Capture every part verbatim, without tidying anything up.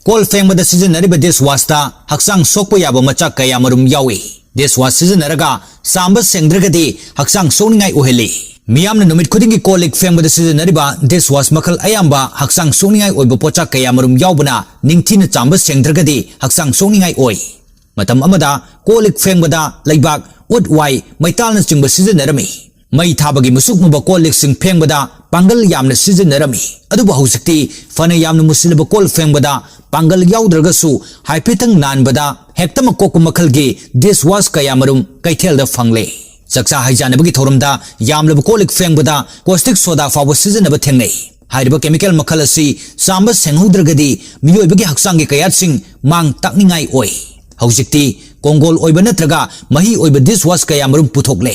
Call ꯐꯦꯡꯕꯗ ꯁꯤꯖꯤꯟꯅꯔꯤꯕ dishwashꯇ ꯍꯛꯆꯥꯡ ꯁꯣꯛꯄ ꯌꯥꯕ ꯃꯆꯥꯛ ꯀꯌꯥ ꯃꯔꯨꯝ ꯌꯥꯎꯏ꯫ Dishwash ꯁꯤꯖꯤꯟꯅꯔꯒ ꯆꯥꯝꯕ ꯁꯦꯡꯗ꯭ꯔꯒꯗꯤ ꯍꯛꯆꯥꯡ ꯁꯣꯛꯅꯤꯡꯉꯥꯏ ꯑꯣꯏꯍꯜꯂꯤ꯫ ꯃꯤꯌꯥꯝꯅ ꯅꯨꯃꯤꯠ ꯈꯨꯗꯤꯡꯒꯤ ꯀꯣꯜ ꯂꯤꯛ ꯐꯦꯡꯕꯗ ꯁꯤꯖꯤꯟꯅꯔꯤꯕ dishwash ꯃꯈꯜ ꯑꯌꯥꯝꯕ ꯍꯛꯆꯥꯡ ꯁꯣꯛꯅꯤꯡꯉꯥꯏ ꯑꯣꯏꯕ ꯄꯣꯠꯆꯥꯛ ꯀꯌꯥ ꯃꯔꯨꯝ ꯌꯥꯎꯕꯅ ꯅꯤꯡꯊꯤꯅ ꯆꯥꯝꯕ ꯁꯦꯡꯗ꯭ꯔꯒꯗꯤ ꯍꯛꯆꯥꯡ ꯁꯣꯛꯅꯤꯡꯉꯥꯏ ꯑꯣꯏ꯫ ꯃꯇꯝ ꯑꯃꯗ ꯀꯣꯜ ꯂꯤꯛ ꯐꯦꯡꯕꯗ ꯂꯩꯕꯥꯛ, ꯎꯠ ꯋꯥꯏ, ꯃꯩꯇꯥꯜꯅꯆꯤꯡꯕ ꯁꯤꯖꯤꯟꯅꯔꯝꯃꯤ꯫ ꯃꯩ ꯊꯥꯕꯒꯤ ꯃꯨꯁꯨꯛ ꯃꯨꯕ ꯀꯣꯜ ꯂꯤꯛꯁꯤꯡ ꯐꯦꯡꯕꯗ ꯄꯥꯡꯒꯜ ꯌꯥꯝꯅ ꯁꯤꯖꯤꯟꯅꯔꯝꯃꯤ꯫ ꯑꯗꯨꯕꯨ ꯍꯧꯖꯤꯛꯇꯤ ꯐꯅ ꯌꯥꯝꯅ ꯃꯨꯁꯤꯜꯂꯕ ꯀꯣꯜ ꯐꯦꯡꯕꯗ ꯄꯥꯡꯒꯜ ꯌꯥꯎꯗ꯭ꯔꯒꯁꯨ ꯍꯥꯏꯐꯦꯠꯇꯪ ꯅꯥꯟꯕꯗ ꯍꯦꯛꯇꯃꯛ ꯀꯣꯛꯄ ꯃꯈꯜꯒꯤ dishwash ꯀꯌꯥ ꯃꯔꯨꯝ ꯀꯩꯊꯦꯜꯗ ꯐꯪꯂꯦ꯫ ꯆꯥꯛꯆꯥ ꯍꯩꯖꯥꯟꯅꯕꯒꯤ ꯊꯧꯔꯝꯗ ꯌꯥꯝꯂꯕ ꯀꯣꯜ ꯂꯤꯛ ꯐꯦꯡꯕꯗ caustic soda ꯐꯥꯎꯕ ꯁꯤꯖꯤꯟꯅꯕ ꯊꯦꯡꯅꯩ꯫ ꯍꯥꯏꯔꯤꯕ chemical ꯃꯈꯜ ꯑꯁꯤ ꯆꯥꯝꯕ ꯁꯦꯡꯍꯧꯗ꯭ꯔꯒꯗꯤ ꯃꯤꯑꯣꯏꯕꯒꯤ ꯍꯛꯆꯥꯡꯒꯤ ꯀꯌꯥꯠꯁꯤꯡ ꯃꯥꯡ ꯇꯥꯛꯅꯤꯡꯉꯥꯏ ꯑꯣꯏ꯫ ꯍꯧꯖꯤꯛꯇꯤ ꯀꯣꯡꯒꯣꯜ ꯑꯣꯏꯕ ꯅꯠꯇ꯭ꯔꯒ ꯃꯍꯤ ꯑꯣꯏꯕ dishwash ꯀꯌꯥ ꯃꯔꯨꯝ ꯄꯨꯊꯣꯛꯂꯦ꯫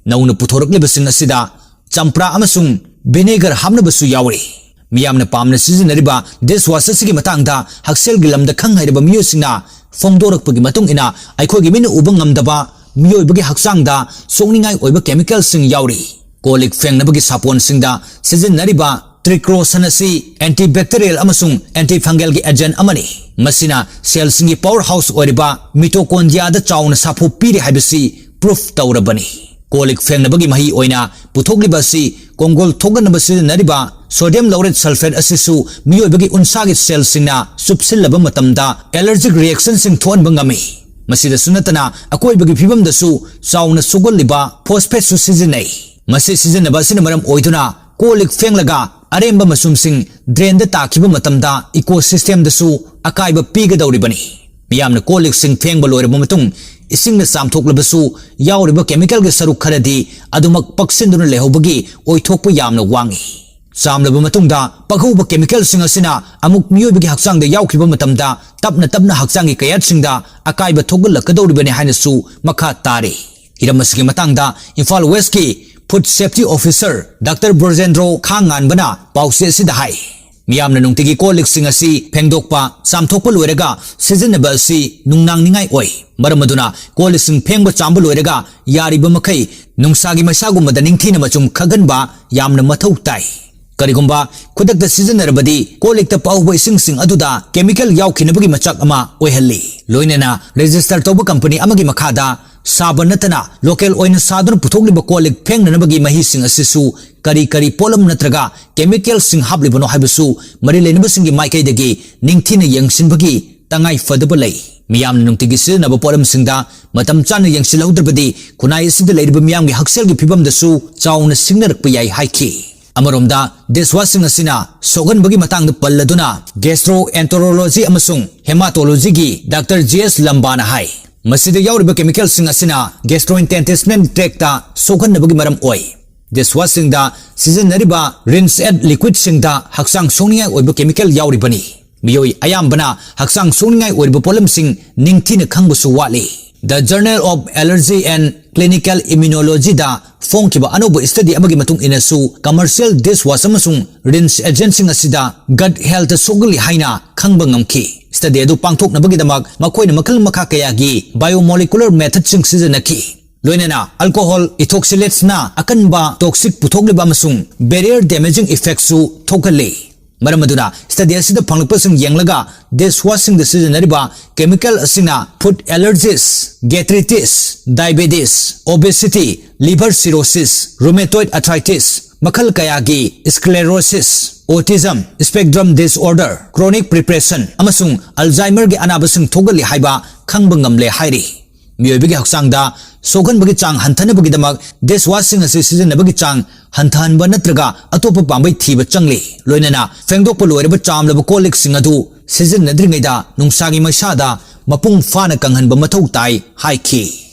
ꯅꯧꯅ ꯄꯨꯊꯣꯔꯛꯂꯤꯕꯁꯤꯡ ꯑꯁꯤꯗ ꯆꯝꯄ꯭ꯔꯥ ꯑꯃꯁꯨꯡ vinegar ꯍꯥꯞꯅꯕꯁꯨ ꯌꯥꯎꯔꯤ꯫ ꯃꯤꯌꯥꯝꯅ ꯄꯥꯝꯅ ꯁꯤꯖꯤꯟꯅꯔꯤꯕ dishwash ꯑꯁꯤꯒꯤ ꯃꯇꯥꯡꯗ ꯍꯛꯁꯦꯜꯒꯤ ꯂꯝꯗ ꯈꯪ ꯍꯩꯔꯕ ꯃꯤꯑꯣꯏꯁꯤꯡꯅ ꯐꯣꯡꯗꯣꯔꯛꯄꯒꯤ ꯃꯇꯨꯡ ꯏꯟꯅ ꯑꯩꯈꯣꯏꯒꯤ ꯃꯤꯠꯅ ꯎꯕ ꯉꯝꯗꯕ ꯃꯤꯑꯣꯏꯕꯒꯤ ꯍꯛꯆꯥꯡꯗ ꯁꯣꯛꯅꯤꯡꯉꯥꯏ ꯑꯣꯏꯕ chemicalꯁꯤꯡ ꯌꯥꯎꯔꯤ꯫ ꯀꯣꯜ ꯂꯤꯛ ꯐꯦꯡꯅꯕꯒꯤ ꯁꯥꯄꯣꯟꯁꯤꯡꯗ ꯁꯤꯖꯤꯟꯅꯔꯤꯕ triclosan ꯑꯁꯤ antibacterial ꯑꯃꯁꯨꯡ antifungalꯒꯤ agent ꯑꯃꯅꯤ꯫ ꯃꯁꯤꯅ cellꯁꯤꯡꯒꯤ power house ꯑꯣꯏꯔꯤꯕ mitochondriaꯗ ꯆꯥꯎꯅ ꯁꯥꯐꯨ ꯄꯤꯔꯤ ꯍꯥꯏꯕꯁꯤ proof ꯇꯧꯔꯕꯅꯤ꯫ ꯀꯣꯜ ꯂꯤꯛ ꯐꯦꯡꯅꯕꯒꯤ ꯃꯍꯤ ꯑꯣꯏꯅ ꯄꯨꯊꯣꯛꯂꯤꯕ ꯑꯁꯤ ꯀꯣꯡꯒꯣꯜ ꯊꯣꯛꯍꯟꯅꯕ ꯁꯤꯖꯤꯟꯅꯔꯤꯕ sodium laurate sulphate ꯑꯁꯤꯁꯨ ꯃꯤꯑꯣꯏꯕꯒꯤ ꯎꯟꯁꯥꯒꯤ cellꯁꯤꯡꯅ ꯆꯨꯞꯁꯤꯜꯂꯕ ꯃꯇꯝꯗ allergic reactionꯁꯤꯡ ꯊꯣꯛꯍꯟꯕ ꯉꯝꯃꯤ꯫ ꯃꯁꯤꯗꯁꯨ ꯅꯠꯇꯅ ꯑꯀꯣꯏꯕꯒꯤ ꯐꯤꯕꯝꯗꯁꯨ ꯆꯥꯎꯅ ꯁꯣꯛꯍꯜꯂꯤꯕ phosphateꯁꯨ ꯁꯤꯖꯤꯟꯅꯩ꯫ ꯃꯁꯤ ꯁꯤꯖꯤꯟꯅꯕ ꯑꯁꯤꯅ ꯃꯔꯝ ꯑꯣꯏꯗꯨꯅ ꯀꯣꯜ ꯂꯤꯛ ꯐꯦꯡꯂꯒ ꯑꯔꯦꯝꯕ ꯃꯆꯨꯝꯁꯤꯡ drainꯗ ꯇꯥꯈꯤꯕ ꯃꯇꯝꯗ ecosystemꯗꯁꯨ ꯑꯀꯥꯏꯕ ꯄꯤꯒꯗꯧꯔꯤꯕꯅꯤ꯫ ꯃꯤꯌꯥꯝꯅ ꯀꯣꯜ ꯂꯤꯛꯁꯤꯡ ꯐꯦꯡꯕ ꯂꯣꯏꯔꯕ ꯃꯇꯨꯡ ꯏꯁꯤꯡꯅ ꯆꯥꯝꯊꯣꯛꯂꯕꯁꯨ ꯌꯥꯎꯔꯤꯕ chemicalꯒꯤ ꯁꯔꯨꯛ ꯈꯔꯗꯤ ꯑꯗꯨꯃꯛ ꯄꯛꯁꯤꯟꯗꯨꯅ ꯂꯩꯍꯧꯕꯒꯤ ꯑꯣꯏꯊꯣꯛꯄ ꯌꯥꯝꯅ ꯋꯥꯡꯏ꯫ ꯆꯥꯝꯂꯕ ꯃꯇꯨꯡꯗ ꯄꯛꯍꯧꯕ chemicalꯁꯤꯡ ꯑꯁꯤꯅ ꯑꯃꯨꯛ ꯃꯤꯑꯣꯏꯕꯒꯤ ꯍꯛꯆꯥꯡꯗ ꯌꯥꯎꯈꯤꯕ ꯃꯇꯝꯗ ꯇꯞꯅ ꯇꯞꯅ ꯍꯛꯆꯥꯡꯒꯤ ꯀꯌꯥꯠꯁꯤꯡꯗ ꯑꯀꯥꯏꯕ ꯊꯣꯛꯍꯜꯂꯛꯀꯗꯧꯔꯤꯕꯅꯤ ꯍꯥꯏꯅꯁꯨ ꯃꯈꯥ ꯇꯥꯔꯤ꯫ ꯍꯤꯔꯝ ꯑꯁꯤꯒꯤ ꯃꯇꯥꯡꯗ Imphal Westꯀꯤ food safety officer Doctor ꯕ꯭ꯔꯣꯖꯦꯟꯗ꯭ꯔꯣ ꯈꯥꯉꯥꯟꯕꯅ ꯄꯥꯎꯆꯦ ꯑꯁꯤꯗ ꯍꯥꯏ, ꯃꯤꯌꯥꯝꯅ ꯅꯨꯡꯇꯤꯒꯤ ꯀꯣꯜ ꯂꯤꯛꯁꯤꯡ ꯑꯁꯤ ꯐꯦꯡꯗꯣꯛꯄ, ꯆꯥꯝꯊꯣꯛꯄ ꯂꯣꯏꯔꯒ ꯁꯤꯖꯤꯟꯅꯕ ꯑꯁꯤ ꯅꯨꯡꯅꯥꯡꯅꯤꯡꯉꯥꯏ ꯑꯣꯏ꯫ ꯃꯔꯝ ꯑꯗꯨꯅ ꯀꯣꯜ ꯂꯤꯛꯁꯤꯡ ꯐꯦꯡꯕ ꯆꯥꯝꯕ ꯂꯣꯏꯔꯒ ꯌꯥꯔꯤꯕ ꯃꯈꯩ ꯅꯨꯡꯁꯥꯒꯤ ꯃꯩꯁꯥꯒꯨꯝꯕꯗ ꯅꯤꯡꯊꯤꯅ ꯃꯆꯨꯝ ꯈꯛꯍꯟꯕ ꯌꯥꯝꯅ ꯃꯊꯧ ꯇꯥꯏ꯫ ꯀꯔꯤꯒꯨꯝꯕ ꯈꯨꯗꯛꯇ ꯁꯤꯖꯤꯟꯅꯔꯕꯗꯤ ꯀꯣꯜ ꯂꯤꯛꯇ ꯄꯛꯍꯧꯕ ꯏꯁꯤꯡꯁꯤꯡ ꯑꯗꯨꯗ ꯀꯦꯃꯤꯀꯦꯜ ꯌꯥꯎꯈꯤꯅꯕꯒꯤ ꯃꯆꯥꯛ ꯑꯃ ꯑꯣꯏꯍꯜꯂꯤ꯫ ꯂꯣꯏꯅꯅ ꯔꯦꯖꯤꯁꯇꯔ ꯇꯧꯕ ꯀꯝꯄꯅꯤ ꯑꯃꯒꯤ ꯃꯈꯥꯗ ꯁꯥꯕ ꯅꯠꯇꯅ ꯂꯣꯀꯦꯜ ꯑꯣꯏꯅ ꯁꯥꯗꯨꯅ ꯄꯨꯊꯣꯛꯂꯤꯕ ꯀꯣꯜ ꯂꯤꯛ ꯐꯦꯡꯅꯅꯕꯒꯤ ꯃꯍꯤꯁꯤꯡ ꯑꯁꯤꯁꯨ ꯀꯔꯤ ꯀꯔꯤ ꯄꯣꯠꯂꯝ ꯅꯠꯇ꯭ꯔꯒ ꯀꯦꯃꯤꯀꯦꯜꯁꯤꯡ ꯍꯥꯞꯂꯤꯕꯅꯣ ꯍꯥꯏꯕꯁꯨ ꯃꯔꯤ ꯂꯩꯅꯕꯁꯤꯡꯒꯤ ꯃꯥꯏꯀꯩꯗꯒꯤ ꯅꯤꯡꯊꯤꯅ ꯌꯦꯡꯁꯤꯟꯕꯒꯤ ꯇꯉꯥꯏ ꯐꯗꯕ ꯂꯩ꯫ ꯃꯤꯌꯥꯝꯅ ꯅꯨꯡꯇꯤꯒꯤ ꯁꯤꯖꯤꯟꯅꯕ ꯄꯣꯠꯂꯝꯁꯤꯡꯗ ꯃꯇꯝ ꯆꯥꯅ ꯌꯦꯡꯁꯤꯜꯍꯧꯗ꯭ꯔꯕꯗꯤ ꯈꯨꯟꯅꯥꯏ ꯑꯁꯤꯗ ꯂꯩꯔꯤꯕ ꯃꯤꯌꯥꯝꯒꯤ ꯍꯛꯁꯦꯜꯒꯤ ꯐꯤꯕꯝꯗꯁꯨ ꯆꯥꯎꯅ ꯁꯤꯡꯅꯔꯛꯄ ꯌꯥꯏ ꯍꯥꯏꯈꯤ꯫ ꯑꯃꯔꯣꯝꯗ, ꯗꯤꯁꯋꯥꯁꯁꯤꯡ ꯑꯁꯤꯅ ꯁꯣꯛꯍꯟꯕꯒꯤ ꯃꯇꯥꯡꯗ ꯄꯜꯂꯗꯨꯅ ꯒꯦꯁꯇ꯭ꯔꯣꯑꯦꯟꯇꯔꯣꯂꯣꯖꯤ ꯑꯃꯁꯨꯡ ꯍꯦꯃꯥꯇꯣꯂꯣꯖꯤꯒꯤ ꯗꯥꯛꯇꯔ ꯖꯤ ꯑꯦꯁ ꯂꯝꯕꯥꯅ ꯍꯥꯏ, ꯃꯁꯤꯗ ꯌꯥꯎꯔꯤꯕ ꯀꯦꯃꯤꯀꯦꯜꯁꯤꯡ ꯑꯁꯤꯅ ꯒꯦꯁꯇ꯭ꯔꯣꯏꯟꯇꯦꯁꯇꯤꯅꯦꯜ ꯇ꯭ꯔꯦꯛꯇ ꯁꯣꯛꯍꯟꯅꯕꯒꯤ ꯃꯔꯝ ꯑꯣꯏ꯫ ꯗꯤꯁꯋꯥꯁꯁꯤꯡꯗ ꯁꯤꯖꯤꯟꯅꯔꯤꯕ ꯔꯤꯟꯁ ꯑꯦꯠ ꯂꯤꯀ꯭ꯋꯤꯗꯁꯤꯡꯗ ꯍꯛꯆꯥꯡ ꯁꯣꯛꯅꯤꯡꯉꯥꯏ ꯑꯣꯏꯕ ꯀꯦꯃꯤꯀꯦꯜ ꯌꯥꯎꯔꯤꯕꯅꯤ꯫ ꯃꯤꯑꯣꯏ ꯑꯌꯥꯝꯕꯅ ꯍꯛꯆꯥꯡ ꯁꯣꯛꯅꯤꯡꯉꯥꯏ ꯑꯣꯏꯔꯤꯕ ꯄꯣꯠꯂꯝꯁꯤꯡ ꯅꯤꯡꯊꯤꯅ ꯈꯪꯕꯁꯨ ꯋꯥꯠꯂꯤ꯫ The Journal of Allergy and Clinical Immunology-ꯗ ꯐꯣꯡꯈꯤꯕ ꯑꯅꯧꯕ ꯁ꯭ꯇꯗꯤ ꯑꯃꯒꯤ ꯃꯇꯨꯡ ꯏꯟꯅꯁꯨ, ꯀꯃꯔꯁꯤꯌꯦꯜ ꯗꯤꯁꯋꯥꯁ ꯑꯃꯁꯨꯡ ꯔꯤꯟꯁ ꯑꯦꯖꯦꯟꯠꯁꯤꯡ ꯑꯁꯤꯗ ꯒꯠ ꯍꯦꯜꯊ ꯁꯣꯛꯍꯜꯂꯤ ꯍꯥꯏꯅ ꯈꯪꯕ ꯉꯝꯈꯤ꯫ ꯁ꯭ꯇꯗꯤ ꯑꯗꯨ ꯄꯥꯡꯊꯣꯛꯅꯕꯒꯤꯗꯃꯛ ꯃꯈꯣꯏꯅ ꯃꯈꯜ ꯃꯈꯥ ꯀꯌꯥꯒꯤ ꯕꯥꯏꯑꯣꯃꯣꯂꯤꯀꯨꯂꯔ ꯃꯦꯊꯗꯁꯤꯡ ꯁꯤꯖꯤꯟꯅꯈꯤ꯫ ꯂꯣꯏꯅꯅ ꯑꯜꯀꯣꯍꯣꯜ ꯏꯊꯣꯛꯁꯤꯂꯦꯠꯁꯅ ꯑꯀꯟꯕ ꯇꯣꯛꯁꯤꯛ ꯄꯨꯊꯣꯛꯂꯤꯕ ꯑꯃꯁꯨꯡ ꯕꯦꯔꯤꯌꯔ ꯗꯦꯃꯦꯖꯤꯡ ꯏꯐꯦꯛꯁꯨ ꯊꯣꯛꯍꯜꯂꯤ꯫ ꯃꯔꯝ ꯑꯗꯨꯅ, ꯁ꯭ꯇꯗꯤ ꯑꯁꯤꯗ ꯐꯪꯂꯛꯄꯁꯤꯡ ꯌꯦꯡꯂꯒ ꯗꯤꯁꯋꯥꯁꯁꯤꯡꯗ ꯁꯤꯖꯤꯟꯅꯔꯤꯕ ꯀꯦꯃꯤꯀꯦꯜ ꯑꯁꯤꯅ food allergies, gastritis, diabetes, obesity, liver cirrhosis, rheumatoid arthritis, ꯃꯈꯜ ꯀꯌꯥꯒꯤ sclerosis, autism spectrum disorder, chronic depression ꯑꯃꯁꯨꯡ ꯑꯜꯖꯥꯏꯃꯔꯒꯤ ꯑꯅꯥꯕꯁꯤꯡ ꯊꯣꯛꯍꯜꯂꯤ ꯍꯥꯏꯕ ꯈꯪꯕ ꯉꯝꯂꯦ ꯍꯥꯏꯔꯤ꯫ ꯃꯤꯑꯣꯏꯕꯒꯤ ꯍꯛꯆꯥꯡꯗ ꯁꯣꯛꯍꯟꯕꯒꯤ ꯆꯥꯡ ꯍꯟꯊꯅꯕꯒꯤꯗꯃꯛ ꯗꯤꯁꯋꯥꯁꯁꯤꯡ ꯑꯁꯤ ꯁꯤꯖꯤꯟꯅꯕꯒꯤ ꯆꯥꯡ ꯍꯟꯊꯍꯟꯕ ꯅꯠꯇ꯭ꯔꯒ ꯑꯇꯣꯞꯄ ꯄꯥꯝꯕꯩ ꯊꯤꯕ ꯆꯪꯂꯤ꯫ ꯂꯣꯏꯅꯅ ꯐꯦꯡꯗꯣꯛꯄ ꯂꯣꯏꯔꯕ ꯆꯥꯝꯂꯕ ꯀꯣꯜ ꯂꯤꯛꯁꯤꯡ ꯑꯗꯨ ꯁꯤꯖꯤꯟꯅꯗ꯭ꯔꯤꯉꯩꯗ ꯅꯨꯡꯁꯥꯒꯤ ꯃꯩꯁꯥꯗ ꯃꯄꯨꯡ ꯐꯥꯅ ꯀꯪꯍꯟꯕ ꯃꯊꯧ ꯇꯥꯏ ꯍꯥꯏꯈꯤ꯫